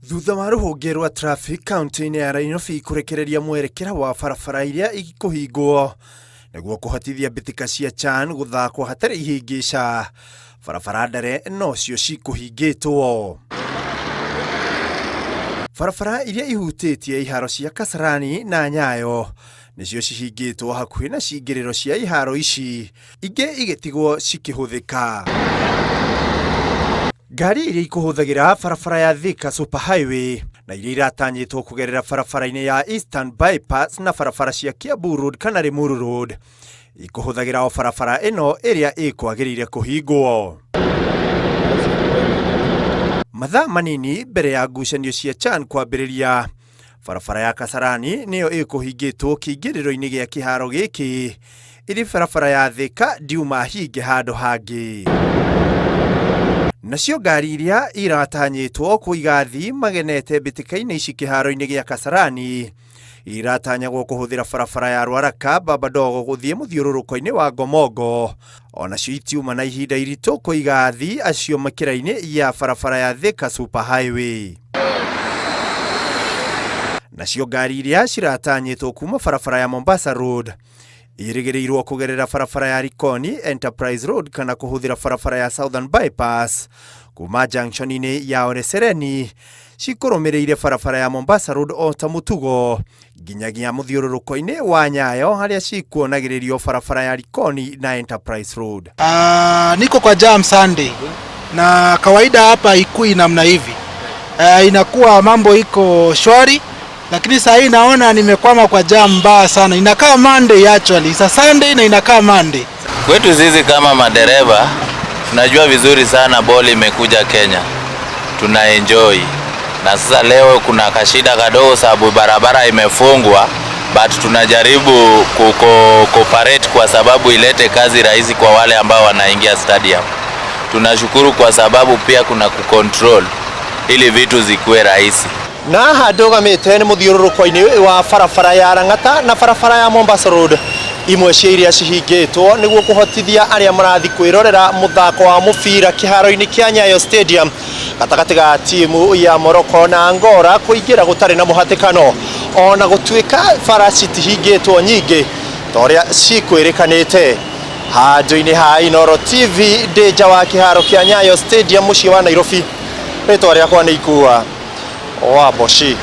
Thutha wa rũhonge rwa traffic kaunti-inĩ ya Nairobi kũrekereria mwerekera wa barabara iria ikũhingwo nĩguo kũhotithia mbĩtĩka cia CHAN gũthakwo hatarĩ ihĩngĩca, barabara ndare nocio cikũhingĩtwo. Barabara iria ihutĩtie iharo cia Kasarani na Nyayo nĩcio cihingĩtwo hakuhĩ na cingĩrĩro cia iharo ici, ingĩ igĩtigwo cikĩhũthĩka. Ngari iria ikũhũthagĩra barabara ya Thika Super Highway na iria iratanyĩtwo kũgerera barabara-inĩ ya Eastern Bypass na barabara cia Kiambu Road kana Limuru Road ikũhũthagĩra o barabara ĩno ĩrĩa ĩkwagĩrĩire kũhingwo. Mathaa manini mbere ya ngucanio cia CHAN kwambĩrĩria, Barabara ya Kasarani nĩyo ĩkũhingĩtwo kĩingĩrĩro-inĩ gĩa kĩharo gĩkĩ, ĩrĩ barabara ya Thika ndiuma hinge handũ hangĩ. Nacio ngari iria iratanyĩtwo kũiga athii magenete mbĩtĩka-inĩ ici kĩharo-inĩ gĩa Kasarani iratanyagwo kũhũthĩra barabara ya Rwaraka Baba Dogo gũthiĩ mũthiũrũrũko-inĩ wa Ngomongo. Onacio itiuma na ihinda iritũ kũiga athii acio mĩkĩra-inĩ ya barabara ya Thika Super Highway. Nacio ngari iria ciratanyĩtwo kuma barabara ya Mombasa Road irĩgĩrĩirwo kũgerera barabara ya Likoni Enterprise Road kana kũhũthĩra barabara ya Southern Bypass kuma junction-inĩ ya Olesereni cikũrũmĩrĩire barabara ya Mombasa Road o ta mũtugo nginyagia mũthiũrũrũko-inĩ wa Nyayo harĩa cikuonagĩrĩrio barabara ya Likoni na Enterprise Road. Niko kwa jam Sunday na kawaida hapa ikui namna hivi. Inakuwa mambo iko shwari, lakini saa hii naona nimekwama kwa jam mbaya sana. Inakaa Monday actually. It's a Sunday na inakaa Monday. Kwetu sisi kama madereva tunajua vizuri sana boli imekuja Kenya, tuna enjoy na sasa leo kuna kashida kadogo sababu barabara imefungwa, but tunajaribu kuko cooperate kwa sababu ilete kazi rahisi kwa wale ambao wanaingia stadium. Tunashukuru kwa sababu pia kuna kucontrol ili vitu zikuwe rahisi. Na haha ndũgamĩte nĩ mũthiũrũrũko-inĩ wa barabara ya Lang'ata na barabara ya Mombasa Road, imwe cia iria cihingĩtwo nĩguo kũhotithia arĩa marathiĩ kwĩrorera mũthako wa mũbira kĩharo-inĩ kĩa Nyayo Stadium gatagatĩ ga timu ya Morocco na Angola kũingĩra gũtarĩ na mũhatĩkano, ona gũtuĩka bara citihingĩtwo nyingĩ ta ũrĩa cikwĩrĩkanĩte. Handũ-inĩ ha Inooro TV ndĩ nja wa kĩharo kĩa Nyayo Stadium mũciĩ wa Nairobi, rĩtwa rĩakwa nĩ Ikua wa Mboci.